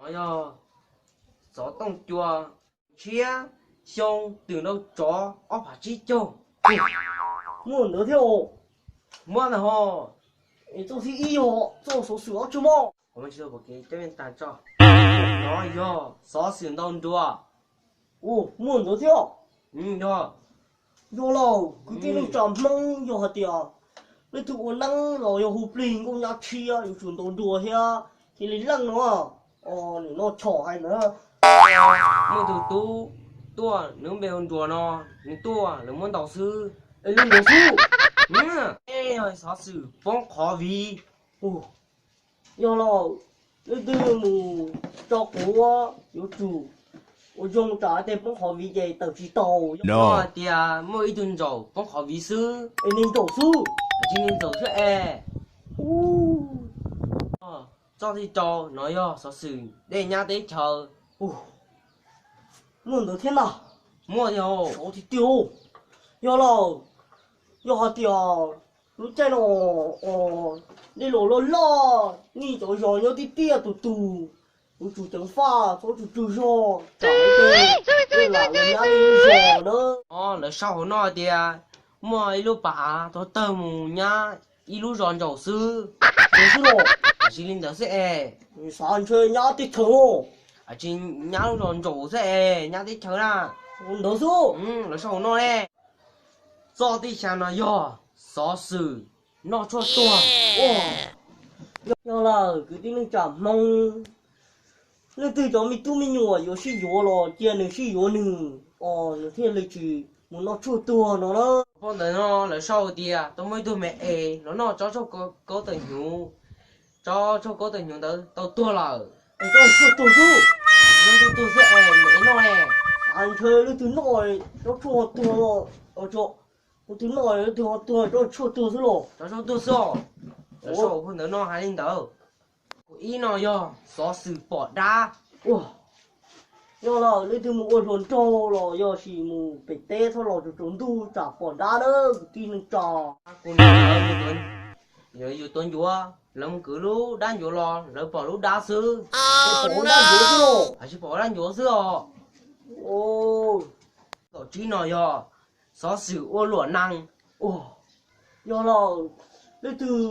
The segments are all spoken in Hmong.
Yog xov tooj cua tshiab xyoo twm nrau tsov ob phav tsib caug. Muaj ntawd thiab os. Muaj ntag ho. Es txoj thib ib yog txoj xov xwm ob tsug mog. Nov yog xov xwm ntau nruas. Ua, muaj ntawd thiab. Yog, yog lawm kwv tij neej tsa Hmoob, yog hais tias leej twg ua neeb los yog hu plig nkauj nyab tshiab yuav tsum ntaus nruas thiab cia li leej no. Nim no chom hais ntawd, muaj ib tug tub tuaj, nws npe hu Nruas no, nws tuaj lawv muab ntaus xwb. Es li ntawd xwb. Yog xov xwm poob qhov viv. Yog lawm, leej twg mus tso quav yuav tsum ua zoo tsam tej poob qhov viv ces tawm tsis taus. Yog hais tias muaj ib tug ntsaum poob qhov viv xwb. Es niag ntsaum xwb. Tsis niag ntsaum xwb es. Txoj thib rau no yog xov xwm dej nyab teb chaws. Muaj ntawd thiab na. Muaj tiag. Xov tiag tiag. Yog lawm, yog hais tias lub caij no dej los loj loj, nej cov zos nyob tiaj tiaj tus tus, yuav tsum ceev faj txhob tsw tsw zog tsam tej lam los nyab nej lub zos na. Lawv sau hauv no tias muaj ib lub pas av tau tawg mus nyab ib lub zos ntsaum xwb. Ntawd xwb los? Tab sis li ntawd xwb es. Xav ntshe nyab teb chaws los? Tsis nyab lub zos ntsaum xwb es, nyab teb chaws na. Ntawd xwb. Lawv sau hauv no ne. Txoj thib xya no yog xov xwm noj tshuaj tuag. Yog lawm kwv tij neej tsa Hmoob, leej twg cov me tub me nyuam yuav sib yuav los cia nws sib yuav nws os, nws thiaj li tsis mus noj tshuaj tuag no na. Phau ntawv no lawv sau tias tau muaj ib tug me es los noj tsob tshuaj kaub tawm hnyuv, tsob tshuaj kaub tawm hnyuv ntawd tau tuag lawm. Es tsob tshuaj tuag xwb. Tsob tshuaj tuag xwb es me es noj ne. Ntshe leej twg noj tsob tshuaj ho tuag, leej twg noj leej twg ho tuag, tsob tshuaj tuag xwb los? Tsob tshuaj tuag xwb os. Lawv sau phau ntawv no hais li ntawd. Ib no yog xov xwm pom dab. Yog lawm, leej twg mus ua hluas nraug los yog sis mus pem teb txhob los tsaus ntuj tsam pom dab na kwv tij neej tsa. Yus tuav ncuav, lawv mus kwv lub dab ncuav los lawv pom lub dab xwb. Pom dab ncuav xwb los? Hais tsis pom dab ncuav xwb os. Kaum tsib no yog xov xwm ua luam nees. Yog lawm, leej twg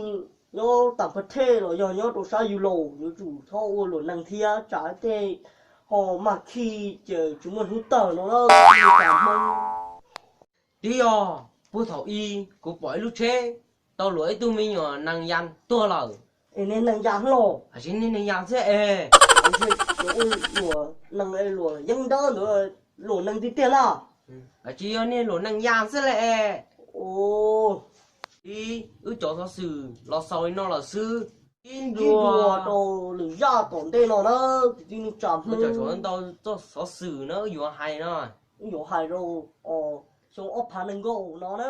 nyob tam pha thej los yog nyob rau sab yus laus yuav tsum txhob ua luam nees thiab tsam tej ho maj khi ces tsis muaj hnub tawg no na. Twb yog puag thaum ub kuv pom ib lub tsheb tau luam ib tug me nyuam nees ya tuag lawm. Es niag nees ya los? Hais tsis niag nees ya xwb es. Luam nees, luam yeeb nrab ntawd, luam nees tiag tiag na? Hais tsis yog niag luam nees ya xwb li es. Ib, wb cov xov xwm los xaus li no lawm xwb. Ib ntua rau lwm zaj tom ntej no na, kwv tij neej tsa Hmoob. Ntau txoj xov xwm na wb yuav hais no, wb yuav hais rau xyoo ob phav nees nkaum no na.